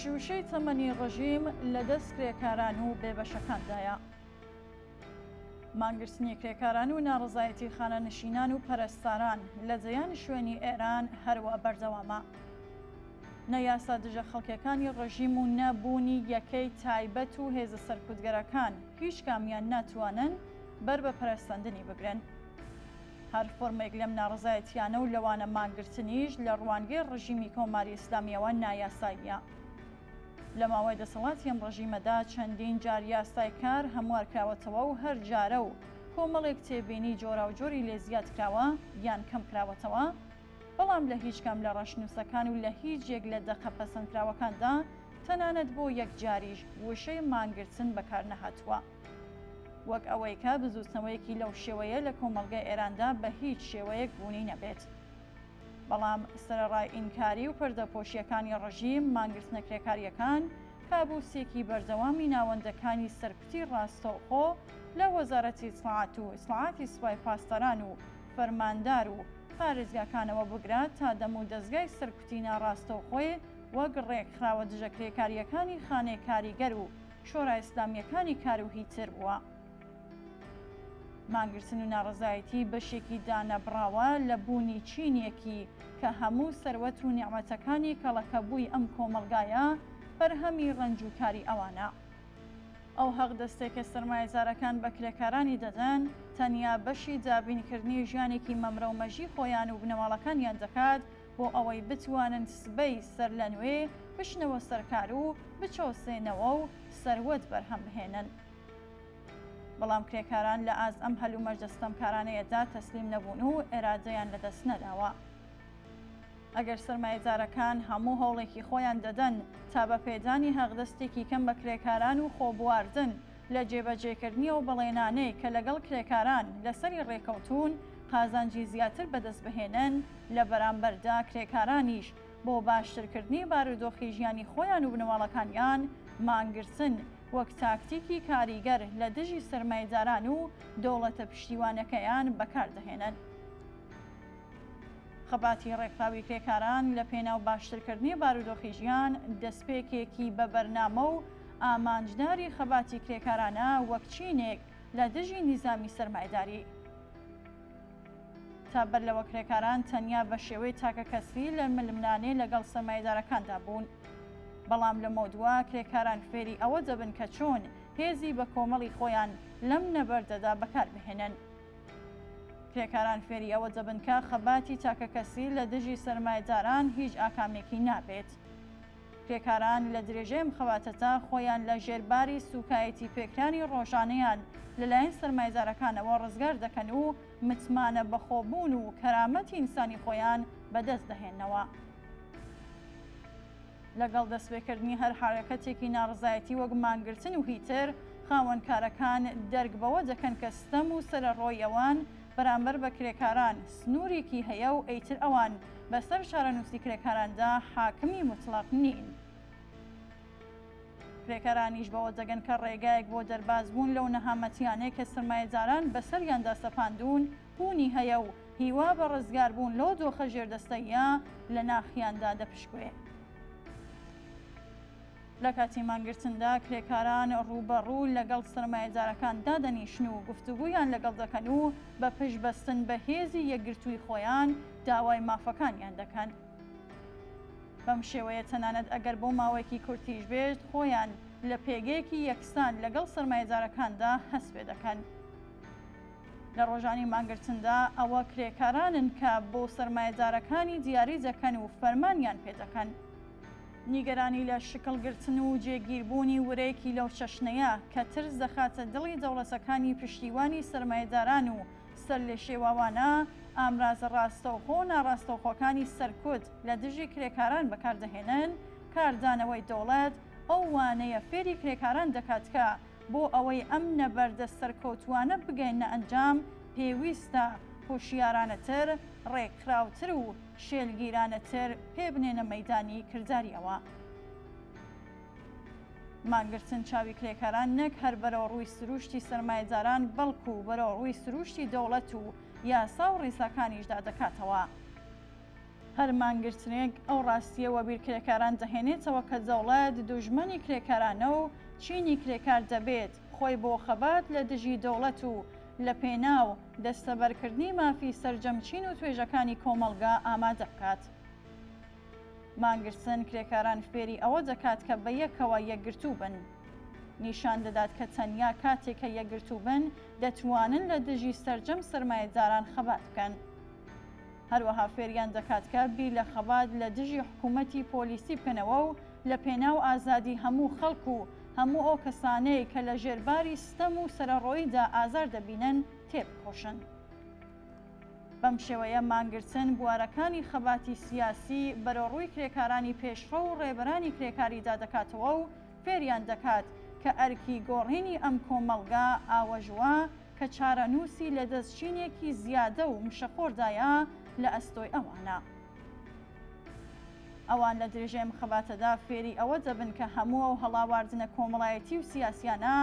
شووشەی تەمەنی ڕژیم لە دەست کرێکاران و بێبەشەکاندایە. مانگرتنی کرێکاران و ناڕەزایەتی خانەنشینان و پەرستاران لە دەیان شوێنی ئێران هەروا بەردەوامە. نە یاسا دژە خەڵکیەکانی ڕژیم و نە بوونی یەکەی تایبەت و هێزە سەرکوتگەرەکان هیچ کامیان ناتوانن بەر بە پەرەسەندنی بگرن. هەر فۆرمێک لەم ناڕەزایەتیانە و لەوانە مانگرتنیش لە ڕوانگەی ڕژیمی کۆماری ئیسلامیەوە نایاساییە. لە ماوەی دەسەڵاتی ئەم ڕژیمەدا چەندین جار یاسای کار هەموار کراوەتەوە و هەر جارە و کۆمەڵێک تێبینی جۆراوجۆری لێ زیاد کراوە یان کەم کراوەتەوە، بەڵام لە هیچ کام لە ڕەشنووسەکان و لە هیچ یەک لە دەقە پەسەندکراوەکاندا تەنانەت بۆ یەک جاریش وشەی مانگرتن بەکار نەهاتووە. وەک ئەوەی کە بزووتنەوەیەکی لەو شێوەیە لە کۆمەڵگای ئێراندا بە هیچ شێوەیەک بوونی نەبێت. بەڵام سەرەڕای ئینکاری و پەردەپۆشییەکانی ڕژیم، مانگرتنە کرێکارییەکان کابووسێکی بەردەوامی ناوەندەکانی سەرکوتی ڕاستەوخۆ لە وەزارەتی ئیتڵاعات و ئیتڵاعاتی سوپای پاسداران و فەرماندار و پارێزگاکانەوە بگرە تا دەمودەزگای سەرکوتی ناڕاستەوخۆی وەک ڕێکخراوە دژەکرێکارییەکانی خانەی کاریگەر و شۆرا ئیسلامییەکانی کار و هیتر بووە. مانگرتن و ناڕەزایەتی بەشێکی دانەبڕاوە لە بوونی چینێکی کە هەموو سەروەت و نیعمەتەکانی کەڵەکەبووی ئەم کۆمەڵگایە بەرهەمی ڕەنج و کاری ئەوانە. ئەو هەقدەستەی کە سەرمایەدارەکان بە کرێکارانی دەدەن تەنیا بەشی دابینکردنی ژیانێکی مەمرەومەژی خۆیان و بنەماڵەکانیان دەکات بۆ ئەوەی بتوانن سبەی سەرلەنوێ بچنەوە سەر کار و بچەوسێنەوە و سەروەت بەرهەم بهێنن. بەڵام کرێکاران لە ئاست ئەم هەلومەرجە ستەمکارانەیەدا تەسلیم نەبوون و ئێرادەیان لەدەست نەداوە. ئەگەر سەرمایەدارەکان هەموو هەوڵێکی خۆیان دەدەن تا بە پێدانی هەقدەستێکی کەم بە کرێکاران و خۆبواردن لە جێبەجێکردنی ئەو بەڵێنانەی کە لەگەڵ کرێکاران لەسەری ڕێکەوتوون قازانجی زیاتر بەدەست بهێنن، لە بەرامبەردا کرێکارانیش بۆ باشترکردنی بارودۆخی ژیانی خۆیان و بنەماڵەکانیان مانگرتن وەک تاکتیکی کاریگەر لە دژی سەرمایەداران و دەوڵەتە پشتیوانەکەیان بەکار دەهێنن. خەباتی ڕێکخراوی کرێکاران لە پێناو باشترکردنی بارودۆخی ژیان دەستپێکێکی بە بەرنامە و ئامانجداری خەباتی کرێکارانە وەک چینێک لە دژی نیزامی سەرمایەداری. تا بەر لەوە کرێکاران تەنیا بە شێوەی تاکەکەسی لە ململانێ لەگەڵ سەرمایەدارەکاندا بوون. بەڵام لەمەودوا کرێکاران فێری ئەوە دەبن کە چۆن هێزی بەکۆمەڵی خۆیان لەم نەبەردەدا بەکار بهێنن. کرێکاران فێری ئەوە دەبن کە خەباتی تاکەکەسی لە دژی سەرمایەداران هیچ ئاکامێکی نابێت. کرێکاران لە درێژەی ئەم خەباتەدا خۆیان لە ژێر باری سووکایەتی پێکرانی ڕۆژانەیان لەلایەن سەرمایەدارەکانەوە ڕزگار دەکەن و متمانە بەخۆبوون و کەرامەتی ئینسانی خۆیان بەدەست دەهێننەوە. لەگەڵ دەستپێکردنی هەر حەرەکەتێکی ناڕەزایەتی وەک مانگرتن و هیتر، خاوەنکارەکان دەرک بەوە دەکەن کە ستەم و سەرەڕۆی ئەوان بەرامبەر بە کرێکاران سنوورێکی هەیە و ئیتر ئەوان بەسەر چارەنووسی کرێکاراندا حاکمی موتڵەق نین. کرێکارانیش بەوە دەگەن کە ڕێگایەک بۆ دەربازبوون لەو نەهامەتیانەی کە سەرمایەداران بەسەریاندا سەپاندوون بوونی هەیە و هیوا بە ڕزگاربوون لەو دۆخە ژێردەستەییە لە ناخیاندا دەپشکوێ. لە کاتی مانگرتندا کرێکاران ڕووبەڕوو لەگەڵ سەرمایەدارەکان دادەنیشن و گفتوگویان لەگەڵ دەکەن و بە پشتبەستن بە هێزی یەکگرتووی خۆیان داوای مافەکانیان دەکەن. بەم شێوەیە تەنانەت ئەگەر بۆ ماوەیەکی کورتیش بێت خۆیان لە پێگەیەکی یەکسان لەگەڵ سەرمایەدارەکاندا هەست پێ دەکەن. لە ڕۆژانی مانگرتندا ئەوە کرێکارانن کە بۆ سەرمایەدارەکانی دیاری دەکەن و فەرمانیان پێ دەکەن. نیگەرانی لە شکڵگرتن و جێگیربوونی ورەیەکی لەو چەشنەیە کە ترس دەخاتە دڵی دەوڵەتەکانی پشتیوانی سەرمایەداران و سەرلێشێواوانە ئامرازە ڕاستەوخۆ و ناڕاستەوخۆکانی سەرکوت لە دژی کرێکاران بەکاردەهێنن، کاردانەوەی دەوڵەت ئەو وانەیە فێری کرێکاران دەکات کە بۆ ئەوەی ئەم نەبەردە سەرکەوتووانە بگەینە ئەنجام پێویستە هۆشیارانەتر، ڕێکخراوتر و شێلگیرانەتر پێ بنێنە مەیدانی کردارییەوە. مانگرتن چاوی کرێکاران نەک هەر بەرەو ڕووی سرووشتی سەرمایەداران بەڵکو بەرەو ڕووی سرووشتی دەوڵەت و یاسا و ڕیساکانیشدا دەکاتەوە. هەر مانگرتنێک ئەو ڕاستییە وەبیر کرێکاران دەهێنێتەوە کە دەوڵەت دوژمەنی کرێکارانە و چینی کرێکار دەبێت خۆی بۆ خەبات لە دژی دەوڵەت و لە پێناو دەستەبەرکردنی مافی سەرجەم چین و توێژەکانی کۆمەڵگا ئامادە بکات. مانگرتن کرێکاران فێری ئەوە دەکات کە بە یەکەوە یەکگرتوو بن. نیشان دەدات کە تەنیا کاتێک کە یەکگرتوو بن دەتوانن لە دژی سەرجەم سەرمایەداران خەبات بکەن. هەروەها فێریان دەکات کە بیر لە خەبات لە دژی حکوومەتی پۆلیسی بکەنەوە و لە پێناو ئازادی هەموو خەڵک و هەموو ئەو کەسانەی کە لە ژێر باری ستەم و سەرەڕۆییدا ئازار دەبینن تێبکۆشن. بەم شێوەیە مانگرتن بوارەکانی خەباتی سیاسی بەرەوڕووی کرێکارانی پێشڕەو و ڕێبەرانی کرێکاریدا دەکاتەوە و فێریان دەکات کە ئەرکی گۆڕینی ئەم کۆمەڵگا ئاوەژووە کە چارەنووسی لە دەست چینێکی زیادە و مشەخۆردایە لە ئەستۆی ئەوانە. ئەوان لە درێژەی ئەم خەباتەدا فێری ئەوە دەبن کە هەموو ئەو هەڵاواردنە کۆمەڵایەتی و سیاسیانە،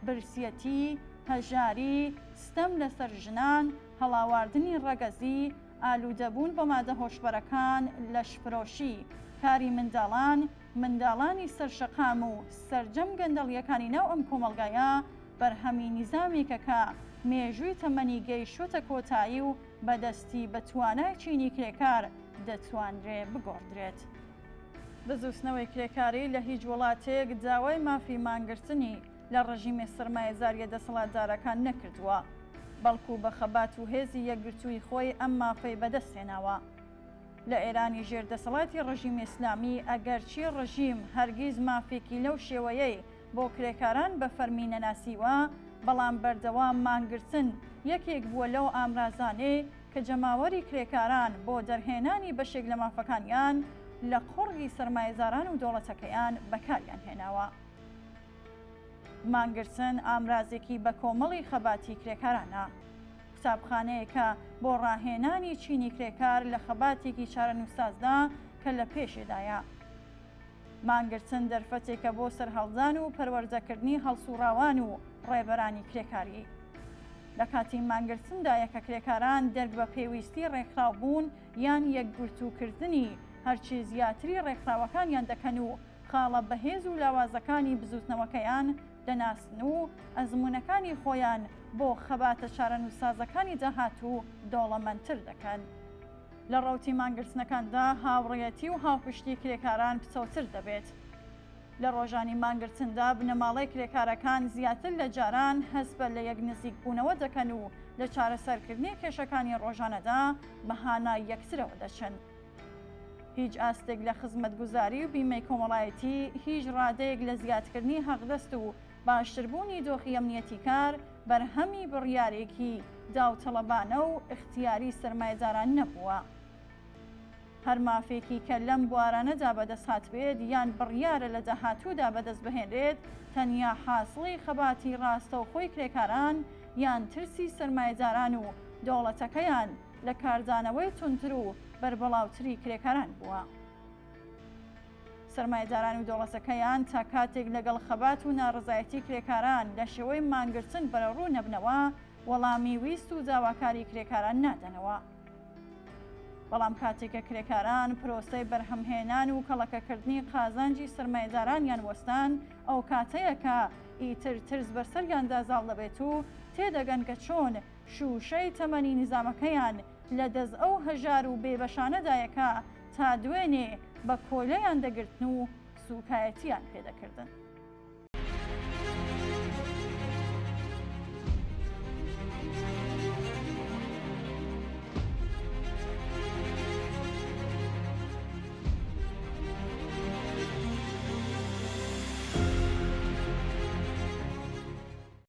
برسیەتی، هەژاری، ستەم لەسەر ژنان، هەڵاواردنی ڕەگەزی، ئالوودەبوون بە مادە هۆشبەرەکان، لەشفرۆشی، کاری منداڵان، منداڵانی سەر شەقام و سەرجەم گەندەڵییەکانی ناو ئەم کۆمەڵگایە بەرهەمی نیزامێکە کە مێژووی تەمەنی گەیشتووەتە کۆتایی و بە دەستی بە توانای چینی کرێکار دەتوانرێ بگۆڕدرێت. بزووتنەوەی کرێکاری لە هیچ وڵاتێک داوای مافی مانگرتنی لە ڕژیمە سەرمایەدارییە دەسەڵاتدارەکان نەکردووە، بەڵکوو بە خەبات و هێزی یەکگرتووی خۆی ئەم مافەی بەدەست هێناوە. لە ئێرانی ژێر دەسەڵاتی ڕژیمی ئیسلامی ئەگەرچی ڕژیم هەرگیز مافێکی لەو شێوەیەی بۆ کرێکاران بە فەرمی نەناسیوە، بەڵام بەردەوام مانگرتن یەکێک بووە لەو ئامرازانەی کە جەماوەری کرێکاران بۆ دەرهێنانی بەشێک لە مافەکانیان لە قوڕگی سەرمایەداران و دەوڵەتەکەیان بەکاریان هێناوە. مانگرتن ئامرازێکی بەکۆمەڵی خەباتی کرێکارانە. قوتابخانەیەکە بۆ ڕاهێنانی چینی کرێکار لە خەباتێکی چارەنووسسازدا کە لە پێشێدایە. مانگرتن دەرفەتێکە بۆ سەرهەڵدان و پەروەردەکردنی هەڵسوڕاوان و ڕێبەرانی کرێکاری. لە کاتی مانگرتندایە کە کرێکاران دەرک بە پێویستی ڕێکخراوبوون یان یەکگرتووکردنی هەرچی زیاتری ڕێکخراوەکانیان دەکەن و خاڵە بەهێز و لاوازەکانی بزووتنەوەکەیان دەناسن و ئەزموونەکانی خۆیان بۆ خەباتە چارەنووسسازەکانی داهاتوو دەوڵەمەندتر دەکەن. لە ڕەوتی مانگرتنەکاندا هاوڕێیەتی و هاوپشتی کرێکاران پتەوتر دەبێت. لە ڕۆژانی مانگرتندا بنەماڵەی کرێکارەکان زیاتر لە جاران هەست بە لەیەک نزیکبوونەوە دەکەن و لە چارەسەرکردنی کێشەکانی ڕۆژانەدا بە هانای یەکترەوە دەچن. هیچ ئاستێک لە خزمەتگوزاری و بیمەی کۆمەڵایەتی، هیچ ڕادەیەک لە زیادکردنی حەقدەست و باشتربوونی دۆخی ئەمنیەتی کار بەرهەمی بڕیارێکی داوتەڵەبانە و ئیختیاری سەرمایەداران نەبووە. هەر مافێکی کە لەم بوارانەدا بەدەست هاتبێت یان بڕیارە لە داهاتوودا بەدەست بهێنرێت تەنیا حاسڵی خەباتی ڕاستەوخۆی کرێکاران یان ترسی سەرمایەداران و دەوڵەتەکەیان لە کاردانەوەی توندتر و بەربڵاوتری کرێکاران بووە. سەرمایەداران و دەوڵەتەکەیان تا کاتێک لەگەڵ خەبات و ناڕەزایەتی کرێکاران لە شێوەی مانگرتن بەرەوڕوو نەبنەوە، وەڵامی ویست و داواکاری کرێکاران نادەنەوە. بەڵام کاتێک کە کرێکاران پرۆسەی بەرهەمهێنان و کەڵەکەکردنی قازانجی سەرمایەدارانیان وەستان، ئەو کاتەیە کە ئیتر ترس بەسەریاندا زاڵ دەبێت و تێدەگەن کە چۆن شووشەی تەمەنی نیزامەکەیان لە دەست ئەو هەژار و بێبەشانەدایە کە تا دوێنێ بە کۆیلەیان دەگرتن و سووکایەتییان پێ دەکردن.